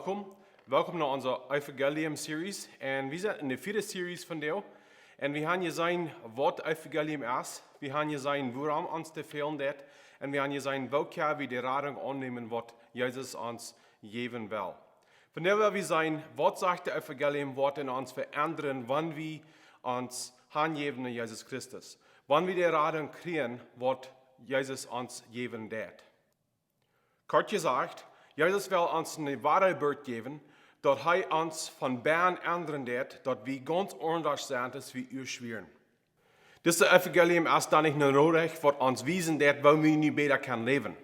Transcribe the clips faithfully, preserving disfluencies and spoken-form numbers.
Welkom, welkom no onse Evangelium Series. Un wie sent enne vieede Series vondoag. Un wie haben jeseenen waut Evangelium es. Wie haben jeseenen wuarom ons daut fälen deit. Un wie haben jeseenen woo kjenn wie de Radunk aunnämen waut Jesus ons jäwen well. Vondoag well wie seenen waut sajcht daut Evangelium waut en ons veendren wan wie ons hanjäwen no Jesus Christus. Wan wie de Radunk kjrieen waut Jesus ons jäwen deit. Kort jesajcht, Jesus well ons eene Wadajeburt jäwen, daut hee ons von bennen endren deit, daut wie gaunz aundasch sent aus wie ieescht wieren. Dit Evangelium es dan nich ne Norecht waut ons wiesen deit woo wie nu bäta kjennen läwen.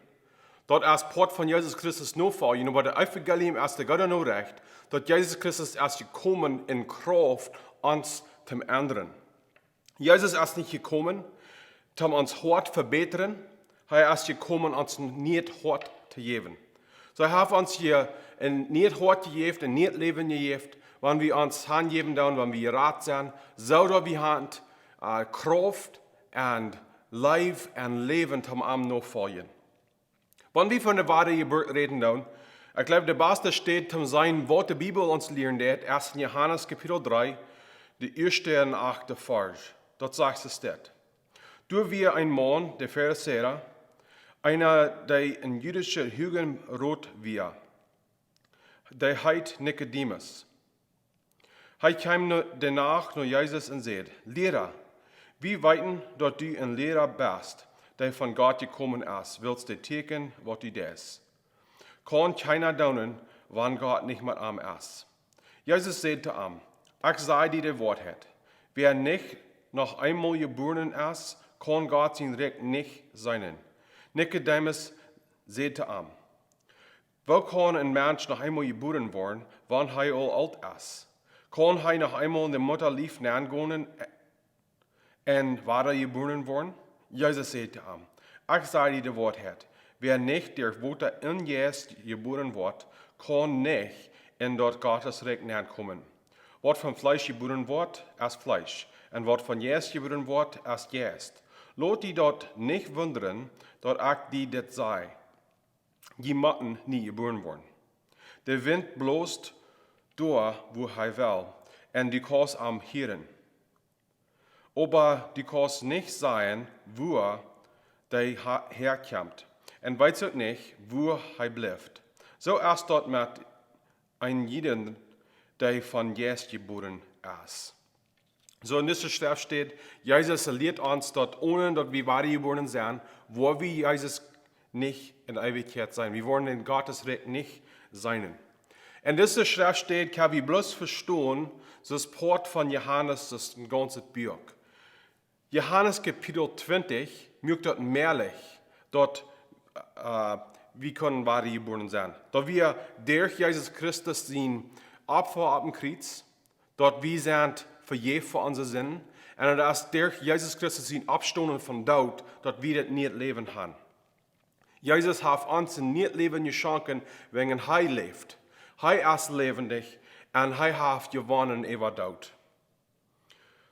Daut es Poat von Jesus Christus nofoljen, oba daut Evangelium es de goode Norecht, daut Jesus Christus es jekomen en Krauft ons to endren. Jesus es nich jekomen om ons Hoat to vebätren, hee es jekomen ons een niet Hoat to jäwen. Soo hee haft ons hia een niet Hoat jejäft, een niet Läwen jejäft, wan wie ons hanjäwen doonen, wan wie jerat sent, soo daut wie haben äh, Krauft un Leew un Läwen om am nofoljen. Wan wie von de Wadajeburt räden doonen, ekj jleew de baste Städ om seenen waut de Bibel ons lieren deit, es en Johanes Kapitel dree, de ieeschte un achte Varsch. Daut sajcht soo dit. Doa wia een Maun, de Farisäa, eena dee een jüdischa Huagerot wia, dee heet Nikodemus. Hee kjeem no, de Nacht no Jesus un säd: "Liera, wie weeten daut du een Liera best, dee von Gott jekomen es, wiels de Tieekjen waut du deist, kaun kjeena doonen, wan Gott nich met am es." Jesus säd to am: "Ekj saj die de Woarheit, wäa nich noch eemol jebuaren es, kaun Gott sien Rikj nich seenen." Nikodemus säd to am: "Woo kaun een Mensch noch eemol jebuaren woaren, wan hee aul oolt es? Kaun hee noch eemol en de Mutta Lief nengonen un wada jebuaren woaren?" Jesus säd to am: "Ekj saj die de Woarheit, wäa nich derch Wota un Jeist jebuaren woat, kaun nich en daut Gottes Rikj nenkomen. Waut von Fleesch jebuaren woat, es Fleesch, un waut von Jeist jebuaren woat, es Jeist. Lot die daut nich wundren, daut ekj die dit saj. Jie motten nie jebuaren woaren. De Wint blost doa, wua hee well, un du kaust am hieren. Oba du kaust nich sajen, wua dee ha-, häakjemt, un weetst uk nich, wua hee blift. Soo es daut met een jieda, dee von Jeist jebuaren es." Soo en dise Schreft steit, Jesus lieet ons daut onen daut wie wada jebuaren sent, woa wie Jesus nich en Eewichkjeit seenen. Wie woaren en Gottes Rikj nich seenen. En dise Schreft steit, kjenn wie bloos vestonen, soo aus Poat von Johanes, daut es een gaunzet Buak. Johanes Kapitel twintich moakt daut mäajlich, daut äh, wie kjennen wada jebuaren sennen. Daut wie derch Jesus Christus sien Opfa opp dän Kjriez, daut wie sent vejäft fa onse Sinden. Un daut es derch Jesus Christus sien Oppstonen vom Doot, daut wie daut niee Läwen haben. Jesus haft ons een nieet Läwen jeschonken, wäajen hee läft. Hee es läwendich un hee haft jewonnen äwa Doot.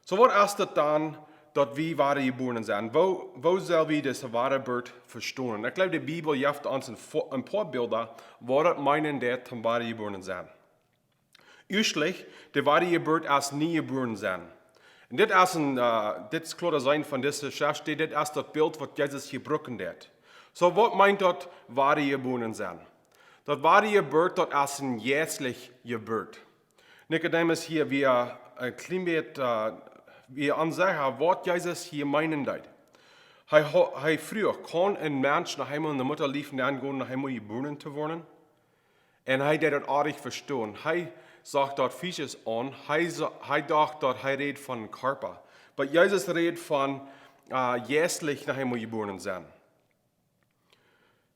Soo waut es daut dan, daut wie wada jebuaren sent? Woo, woo sell wie dise Wadajeburt vestonen? Ekj jleew, de Bibel jeft ons een Vo-, een poa Bilda, waut daut meenen deit, om wada jebuaren sennen. Ieeschtlich, de Wadajeburt es nie jebuaren sennen. Un dit es een, äh, dit es kloa to seenen von dise Schreft, dit es daut Bilt waut Jesus hia brucken deit. Soo, waut meent daut wada jebuaren sennen? Daut Wadajeburt, daut es een jeistlich Jeburt. Nikodemus hia wia een kjlien bät, äh, wia onsecha, waut Jesus hia meenen deed. Hee ho-, hee fruach: "Kaun een Mensch noch eemol en de Mutta Lief nengonen, noch eemol jebuaren to woaren?" Un hee deed daut oajch vestonen. Hee sach daut Fiesch aun. Hee sa-, hee docht daut hee räd von Kjarpa. Oba Jesus räd von, äh, jeistlich noch eemol jebuaren sennen.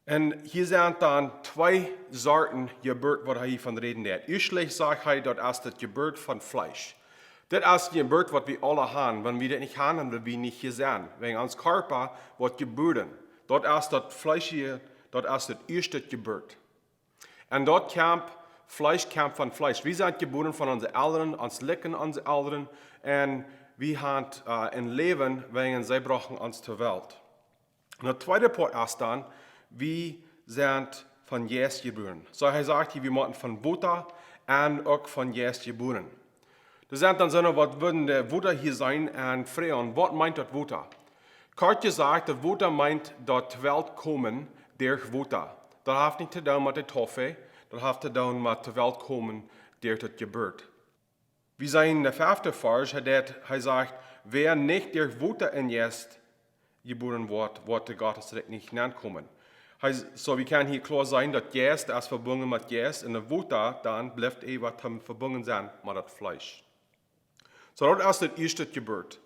Un hia sent dan twee Sorten Jeburt, waut hee hia von räden deit. Ieeschtlich sajcht hee, daut es daut Jeburt von Fleesch. Dit es de Jeburt, waut wie aule haben. Wan wie dit nich haben, dan wudden wie nich hia sennen. Wäajen ons Kjarpa woat jebuaren. Daut es daut Fleesch hia, daut es daut ieeschte Jeburt. Un daut kjemt, Fleesch kjemt von Fleesch. Wie sent jebuaren von onse Elren, ons likjen onse Elren, un wie haben, äh, een Läwen, wäajen see brochten ons to Welt. Un daut tweede Poat es dan, wie sent von Jeist jebuaren. Soo hee sajcht hia, wie motten von Wota un uk von Jeist jebuaren. Doa sent dan soone, waut wudden de Wota hia seenen un froagen, waut meent daut Wota? Kort jesajcht, daut Wota meent daut Welt komen derch Wota. Daut haft nich to doonen met de Taufe, daut haft to doonen met de Welt komen derch daut Jeburt. Wie seenen en de fefte Varsch, hee deit, hee sajcht, wäa nich derch Wota un Jeist jebuaren woat, woat de Gottes Rikj nich nenkomen. Hee, soo wie kjennen hia kloa seenen, daut Jeist es vebungen met Jeist un de Wota dan blift äwa toom vebungen sennen met daut Fleesch. Soo daut es daut ieeschte Jeburt,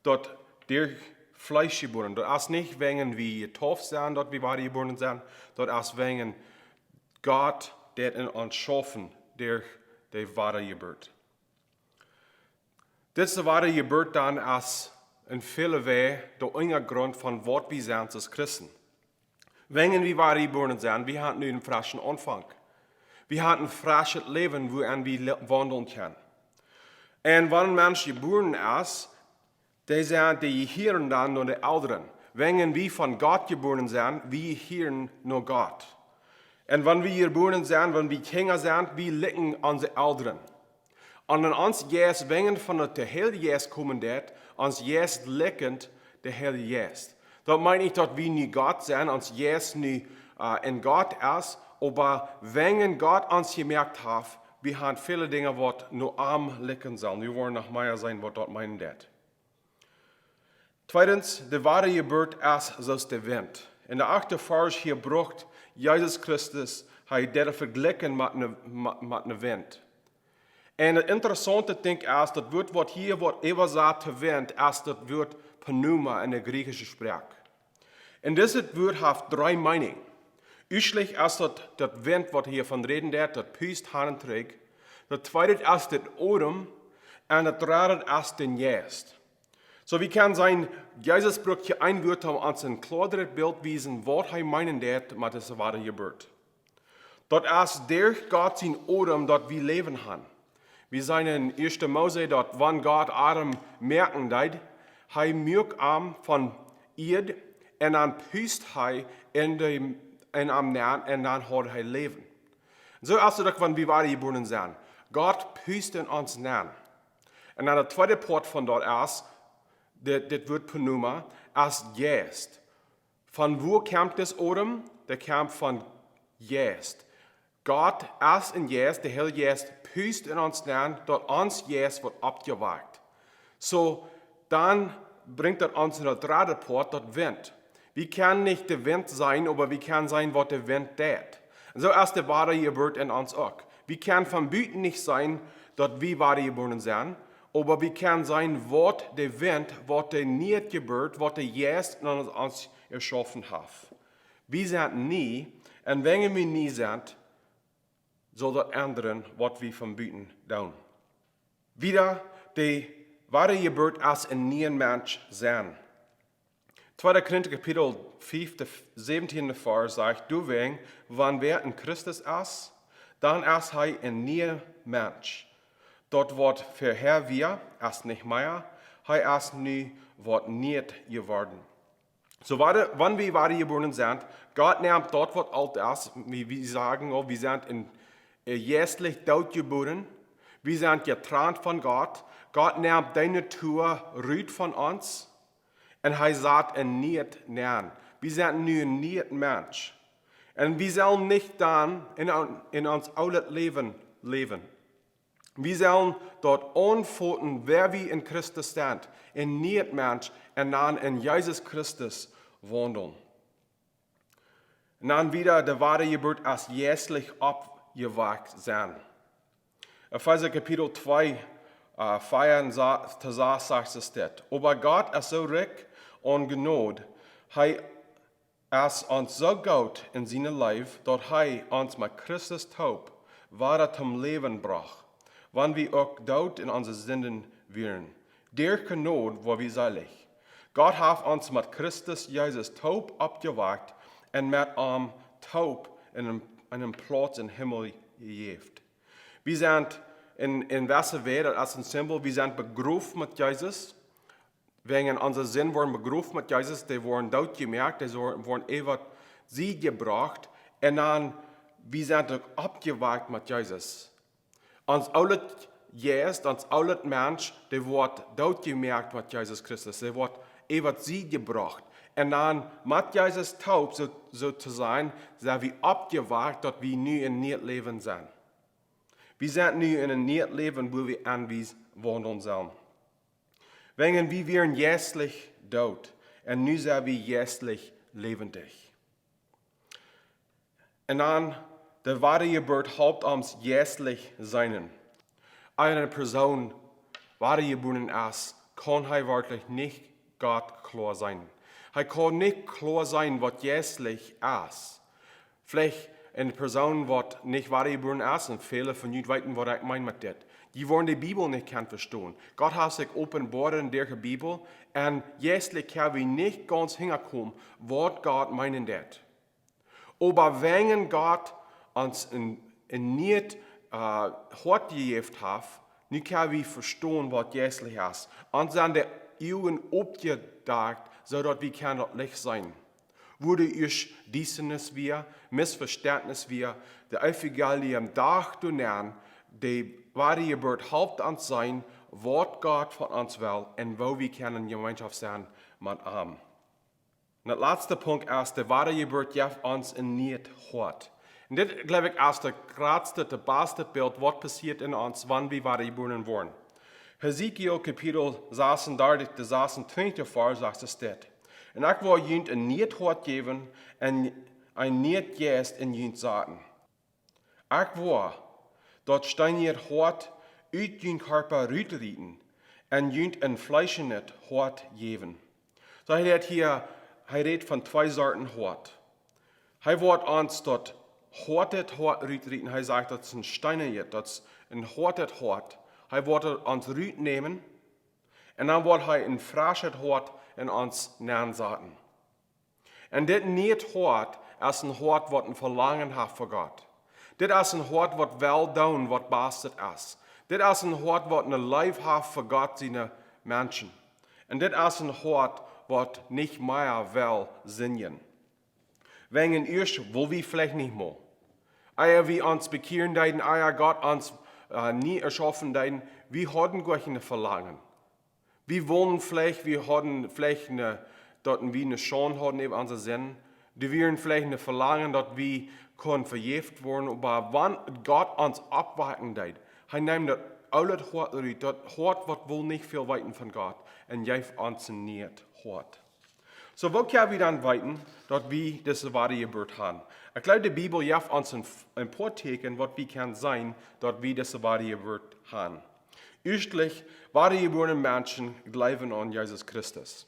daut derch Fleesch jebuaren. Daut es nich wäajen wie jetauft sent, daut wie wada jebuaren sent. Daut es wäajen Gott deit en ons schaufen derch de Wadajeburt. Dit es de Wadajeburt dan aus en väle Wäaj de Unjagrunt von waut wie sent aus Christen. Wäajen wie wada jebuaren sent, wie haben nu een freschen Aunfank. Wie haben een freschet Läwen, wua wie le- waundlen kjennen. Un wan een Mensch jebuaren es, dee sent, dee jehieren dan no de Elren. Wäajen wie von Gott jebuaren sent, wie jehieren no Gott. Un wan wie jebuaren sent, wan wie Kjinja sent, wie likjnen onse Elren. Un en ons Jeist, wäajen von daut de Heilje Jeist komen deit, ons Jeist likjent de Heilje Jeist. Daut meent nich, daut wie nu Gott sent, ons Jeist nu äh, en Gott es, oba wäajen Gott ons jemoakt haft, wie haben väle Dinja, waut no am likjen sellen. Wie woaren noch mea seenen, waut daut meenen deit. Tweedens, de Wadajeburt es soo aus de Wint. En de achte Varsch hia brukt Jesus Christus, hee deit et vejlikjen met een, met, met een Wint. Un daut interessaunte Dinkj es, daut Wuat, waut hia woat äwasat to Wint, es daut Wuat Pneuma en de griechische Sproak. Un dit Wuat haft dree Meenungen. Ieeschtlich es daut, daut Wint, waut hia von räden deit, daut pust han un trigj. Daut tweede es daut Odem. Un daut dredde es de Jeist. Soo, wie kjennen seenen, Jesus brukt hia een Wuat, om ons een kloaret Bilt wiesen, waut hee meenen deit met dise Wadajeburt. Daut es derch Gott sien Odem, daut wie Läwen haben. Wie seenen en ieeschte Mose, daut wan Gott Adam moaken deed, hee muak am von Ieed un dan pust hee en de, en am nenn un dan haud hee Läwen. Soo es daut uk, wan wie wada jebuaren sent. Gott pust en ons nenn. Un dan de tweede Poat von daut es, dit, dit Wuat Pneuma, es Jeist. Von wua kjemt dis Odem? Dee kjemt von Jeist. Gott es een Jeist, de Heilje Jeist pust en ons nenn, daut ons Jeist woat oppjewakjt. Soo, dan brinjt daut ons en daut dredde Poat, daut Wint. Wie kjennen nich de Wint seenen, oba wie kjennen seenen, waut de Wint deit. Un soo es de Wadajeburt en ons uk. Wie kjennen von buten nich seenen, daut wie wada jebuaren sent, oba wie kjennen seenen, waut de Wint, waut de niee Jeburt, waut de Jeist en ons, ons jeschaufen haft. Wie sent nie, un wan wie nie sent, saul daut endren, waut wie von buten doonen. Wada, de Wadajeburt es een niea Mensch sennen. Tweede Korinta Kapitel fiew, de säwentieende Varsch sajcht: Doawäajen, wan wäa en Christus es, dan es hee een niea Mensch. Daut waut verhäa wia, es nich mea, hee es nu waut nieet jeworden. Soo, wada, wan wie wada jebuaren sent, Gott nemt daut, waut oolt es, wie, wie sajen, oh, wie sent en, äh, jeistlich doot jebuaren, wie sent jetrant von Gott, Gott nemt dee Natua rut von ons, un hee sat een nieet nenn. Wie sent nu een nieet Mensch. Un wie sellen nich dan en, en ons oolet Läwen läwen. Wie sellen daut aunfoten, wäa wie en Christus sent, een nieet Mensch, un dan en Jesus Christus waundlen. Un dan wada, de Wadajeburt es jeistlich oppjewakjt sennen. Efeesa Kapitel twee, äh, vea un sa-, to sas sajcht et dit: Oba Gott es soo rikj aun Jnod, hee es ons soo goot en siene Leew, daut hee ons met Christus toop wada toom Läwen brocht, wan wie uk doot en onse Sinden wieren. Derch Jnod woa wie selich. Gott haft ons met Christus Jesus toop oppjewakjt un met am toop eenen, eenen Plauz em Himmel jejäft. Wie sent en, en jewesse Wies, daut es een Simbol, wie sent begroft met Jesus. Wäajen onse Sind woaren begroft met Jesus, dee woaren doot jemoakt, dee woaren, woaren äwa Sied jebrocht. Un dan Wie sent uk oppjewakjt met Jesus. Ons oolet Jeist, ons oolet Mensch, dee woat dootjemoakt met Jesus Christus. Dee woat äwa Sied jebrocht. Un dan met Jesus toop, soo, soo to sajen, sent wie oppjewakjt, daut wie nu en nieet Läwen sent. Wie sent nu en een nieet Läwen, wua wie aun wies waundlen sellen. Wäajen wie wieren jeistlich doot un nu sent wie jeistlich läwendich. Un dan, de Wadajeburt halpt ons jeistlich seenen. Aus eene Persoon wadajebuaren es, kaun hee werkjlich nich Gott kloa seenen. Hee kaun nich kloa seenen, waut jeistlich es. Veleicht eene Persoon, waut nich wadajebuaren es, un väle von junt weeten, waut ekj meen met dit. Dee woaren de Bibel nich kjennen vestonen. Gott haft sikj openboat derch de Bibel, un jeistlich kjenn wie nich gaunz hinjakomen, waut Gott meenen deit. Oba wäajen Gott ons een, een nieet, äh, Hoat jejäft haft, nu kjenn wie vestonen, waut jeistlich es. Ons sent de Uagen oppjedakjt, soo daut wie kjennen daut Licht seenen. Wua ieescht Diestanis wia, Missvestentnis wia, de Evangelium Dach doano, de Wadajeburt halpt ons seenen, waut Gott von ons well un woo wie kjennen Jemeenschoft sennen met am. Un de latste Punkt es, de Wadajeburt jeft ons een nieet Hoat. Un dit, jleew ekj, es de jratste, de baste Bilt, waut passieet en ons, wan wie wadajebuaren woaren. Hesekiel Kapitel sasuntachtig, de sasuntwintichste Varsch, sajcht es dit: "Un ekj woa junt een nieet Hoat jäwen un een nieet Jeist en junt saten. Ekj woa daut steenje Hoat ut jun Kjarpa rutrieten un junt een fleeschnet Hoat jäwen." Soo, hee rät hia, hee rät von twee Sorten Hoat. Hee woat ons daut hoatet Hoat rutrieten, hee sajcht, daut es een steenjet, daut es een hoatet Hoat. Hee woat daut ons rutnämen un dan woat hee een freschet Hoat en ons nensaten. Un dit nieet Hoat es een Hoat, waut een Velangen haft fa Gott. Dit es een Hoat, waut well doonen, waut bastet es. Dit es een Hoat, waut eene Leew haft fa Gott siene Menschen. Un dit es een Hoat, waut nich mea well sindjen. Wäajen ieescht wull wie veleicht nich mol. Ea wie ons bekjieren deeden, ea Gott ons, äh, nie erschaufen deeden, wie hauden goa kjeene Velangen. Wie wullen veleicht, wie hauden veleicht eene, daut wie eene Schaund hauden äwa onse Sinden. Dee wieren veleicht een Velangen, daut wie kunnen vejäft woaren, oba wan Gott ons oppwakjen deed, hee neem daut oolet Hoat rut, daut Hoat, waut wull nich väl weeten von Gott, un jeef ons een nieet Hoat. Soo, woo kjenn wie dan weeten, daut wie dise Wadajeburt haben? Ekj jleew, de Bibel jeft ons een, een poa Tieekjen, waut wie kjennen seenen, daut wie dise Wadajeburt haben. Ieeschtlich, wadajebuarne Menschen jleewen aun Jesus Christus.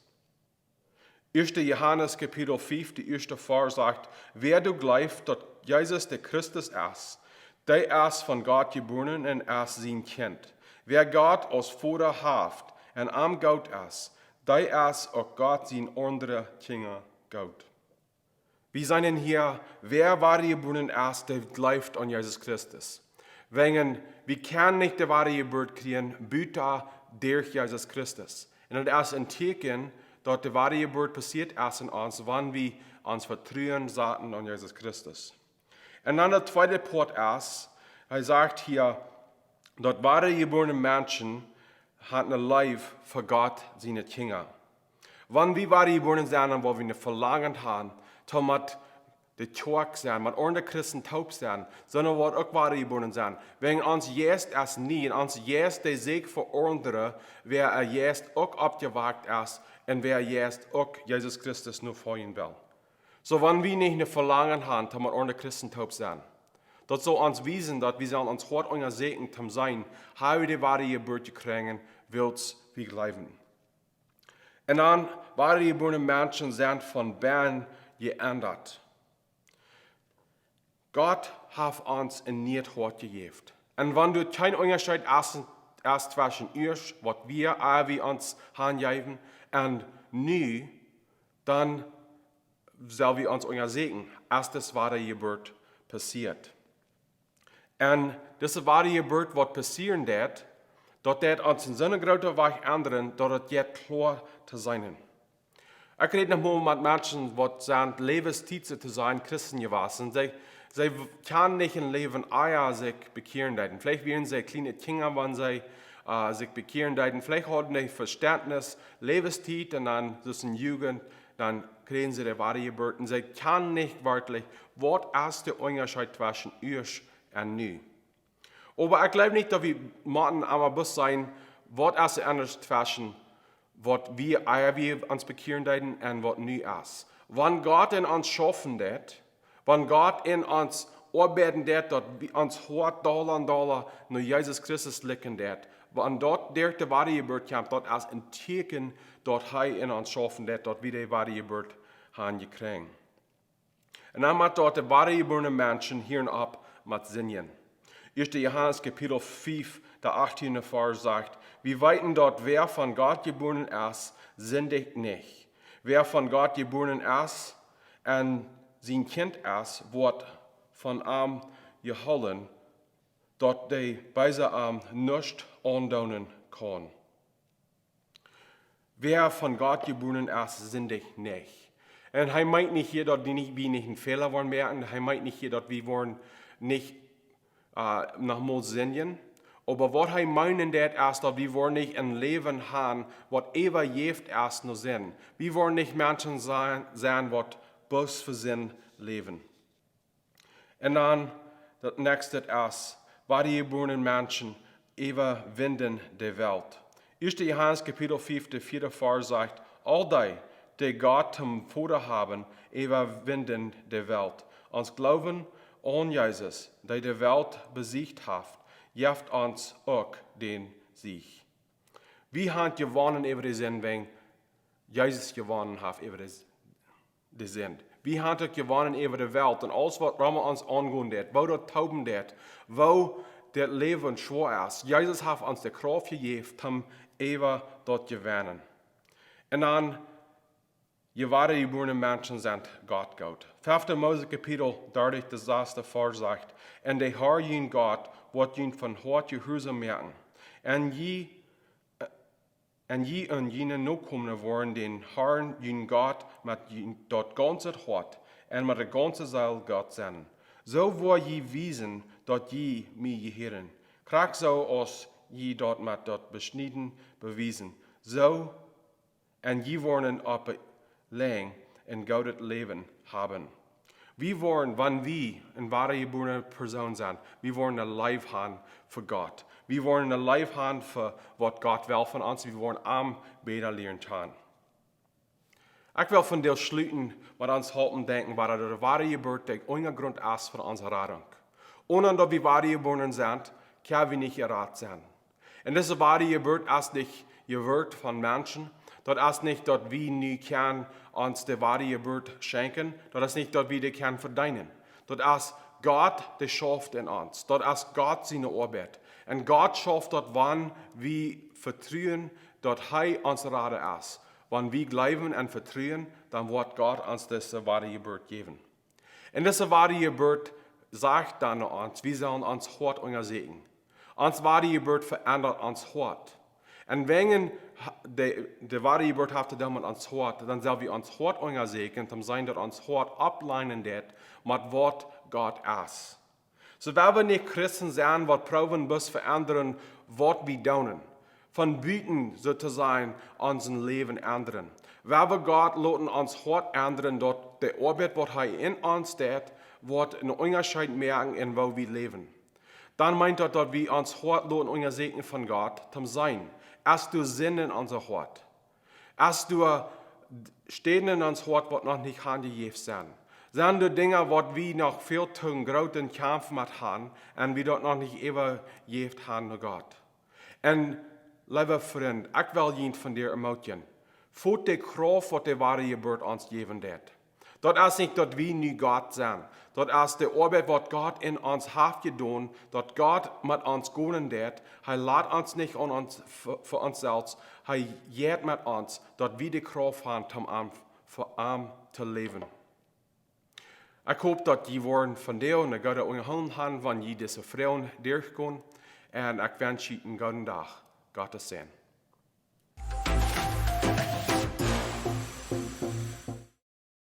Ieeschte Johanes Kapitel fiew, de ieeschte Varsch sajcht: "Wäa doa jleeft, daut Jesus de Christus es, dee es von Gott jebuaren un es sien Kjint. Wäa Gott aus Voda haft un am goot es, dee es uk Gott siene aundre Kjinja goot." Wie seenen hia, wäa wadajebuaren es, dee jleeft aun Jesus Christus. Wäajen wie kjennen nich de Wadajeburt kjrieen, buta derch Jesus Christus. Un daut es een Tieekjen, daut de Wadajeburt passieet es en ons, wan wie ons Vetruen saten aun Jesus Christus. Un dan de tweede Poat es, hee sajcht hia, daut wadajebuarne Menschen haben eene Leew fa Gott siene Kjinja. Wan wie wadajebuaren sent, dan woa wie een Velangen haben, toom met de Kjoakj sennen, met aundre Christen toop sennen, sonda waut uk wadajebuaren sent. Wäajen ons Jeist es nie, un ons Jeist, dee sikj veendren, wäa een Jeist uk oppjewakjt es, un wäa een Jeist uk Jesus Christus nofoljen well. Soo, wan wie nich een Velangen haben, toom met aundre Christen toop sennen, daut saul ons wiesen, daut wie sellen ons Hoat unjasieekjen toom seenen, haben wie de Wadajeburt jekjräajen, wiels wie jleewen. Un dan, wadajebuarne Menschen sent von bennen jeendat. Gott haft ons een nieet Hoat jejäft. Un wan doa kjeen Unjascheet es, es tweschen ieescht, waut wie, ea wie ons hanjeewen, un nu, dan sell wie ons unjasieekjen, es dise Wadajeburt passieet. Un dise Wadajeburt, waut passieren deit, daut deit ons en soone groote Wajch endren, daut et jeit kloa to seenen. Ekj räd noch mol met Menschen, waut sent läwestiet to sennen Christen jewast. See, See kjanen nich een Läwen ea sikj bekjieren deeden. Veleicht wieren see kjliene Kjinja, wan see äh, sikj bekjieren deeden. Veleicht hauden see Vestentnis, Läwenstiet, un dan soo aus en Jugend, dan kjrieen see de Wadajeburt. Un see kjanen nich werkjlich, waut es de Unjascheet tweschen ieescht un nu. Oba ekj jleew nich, daut wie motten emma bewusst sennen, waut es de Unjascheet tweschen waut wie, ea wie ons bekjieren deeden un waut nu es. Wan Gott en ons schaufen deit, wan Gott en ons oabeiden deit, daut wie ons Hoat dolla un dolla no Jesus Christus likjen deit, wan daut derch de Wadajeburt kjemt, daut es een Tieekjen, daut hee en ons schaufen deit, daut wie de Wadajeburt haben jekjräajen. Un dan met daut de wadajebuarne Menschen hieren opp met sindjen. Ieeschte Johanes Kapitel fief, de achttiende Varsch sajcht: Wie weeten, daut wäa von Gott jebuaren es, sindicht nich. Wäa von Gott jebuaren es un sien Kjint es, woat von am jehoolen, daut de Beesa am nuscht aundoonen kaun. Wäa von Gott jebuaren es, sindicht nich. Un hee meent nich hia, daut wie nich, wie nich een Fäla woaren moaken. Hee meent nich hia, daut wie woaren nich äh, noch mol sindjen. Oba waut hee meenen deit, es, daut wie woaren nich een Läwen haben, waut äwajäft es no Sind. Wie woaren nich Menschen sennen, sennen, waut bloos fa Sind läwen. Un dan, daut näakjste es, wadajebuarne Menschen äwawinden de Welt. Ieeschte Johanes Kapitel fief, de vieede Varsch sajcht: Aul dee, dee Gott toom Voda haben, äwawinden de Welt. Ons Gloowen aun Jesus, dee de Welt besiecht haft, jeft ons uk dän Sieg. Wie haben jewonnen äwa de Sind, wiels Jesus jewonnen haft äwa de de Sind. Wie haben uk jewonnen äwa de Welt un aules, waut rom ons aungonen deit, woo daut toben deit, woo daut Läwen schwoa es. Jesus haft ons de Krauft jejäft, om äwa daut to jewennen. Un dan, jie wadajebuarne Menschen sent Gott goot. Fefte Mose Kapitel dartich, de sasste Varsch sajcht: Un de Herr, jun Gott, woat junt von Hoat jehuarsom moaken. Un jie un jie un june Nokomen woaren dän Herrn, jun Gott, met jun, daut gaunze Hoat un met de gaunze Seel Gott sennen. Soo woa jie wiesen, daut jie mie jehieren, krakjt soo aus jie daut met daut Beschnieden bewiesen. Soo, un jie woaren opp lange een goodet Läwen haben. Wie woaren, wan wie eene wadajebuarne Persoon sent, wie woaren eene Leew haben fa Gott. Wie woaren eene Leew haben fa waut Gott well von ons. Wie woaren am bäta lieren kjanen. Ekj well vondoag schluten met ons halpen denkjen, waut de Wadajeburt de Unjagrunt es von onse Radunk. Onen daut wie wadajebuaren sent, kjenn wie nich jerat sennen. Un dise Wadajeburt es nich jewirkjt von Menschen. Daut es nich, daut wie nu kjennen ons de Wadajeburt schenkjen. Daut es nich, daut wie dee kjennen vedeenen. Daut es Gott, dee schauft en ons. Daut es Gott siene Oabeit. Un Gott schauft daut, wan wie vetruen, daut hee ons Rada es. Wan wie jleewen un vetruen, dan woat Gott ons dise Wadajeburt jäwen. Un dise Wadajeburt sajcht dan no ons, wie sellen ons Hoat unjasieekjen. Ons Wadajeburt veendat ons Hoat. Un wan de, de Wadajeburt haft to doonen met ons Hoat, dan sell wie ons Hoat unjasieekjen, om seenen, daut ons Hoat oplinen deit met waut Gott es. Soo, wan wie nich Christen sent, waut proowen bloos veendren, waut wie doonen, von buten, soo to sajen, ons Läwen endren. Wan wie Gott loten ons Hoat endren, daut de Oabeit, waut hee en ons deit, woat een Unjascheet moaken en woo wie läwen. Dan meent daut, daut wie ons Hoat loten unjasieekjen von Gott, om seenen, es doa Sind en ons Hoat? Es doa Städen en ons Hoat, waut noch nich aunjejäft sent? Sent doa Dinja, waut wie noch väl to grooten Kaumf met haben un wie daut noch nich äwajejäft haben no Gott? Un, leewe Frind, ekj well junt vondoag ermootjen: Fot de Krauft, waut de Wadajeburt ons jäwen deit. Daut es nich, daut wie nu Gott sent. Daut es de Oabeit, waut Gott en ons haft jedonen, daut Gott met ons gonen deit. Hee lat ons nich aun ons, fa, fa ons selfst. Hee jeit met ons, daut wie de Krauft haben, om am, fa am to läwen. Ekj hop, daut jie woaren vondoag eene goode Unjahoolunk haben, wan jie dise Froagen derchgonen. Un ekj wensch junt eenen gooden Dach. Gottes Säajen.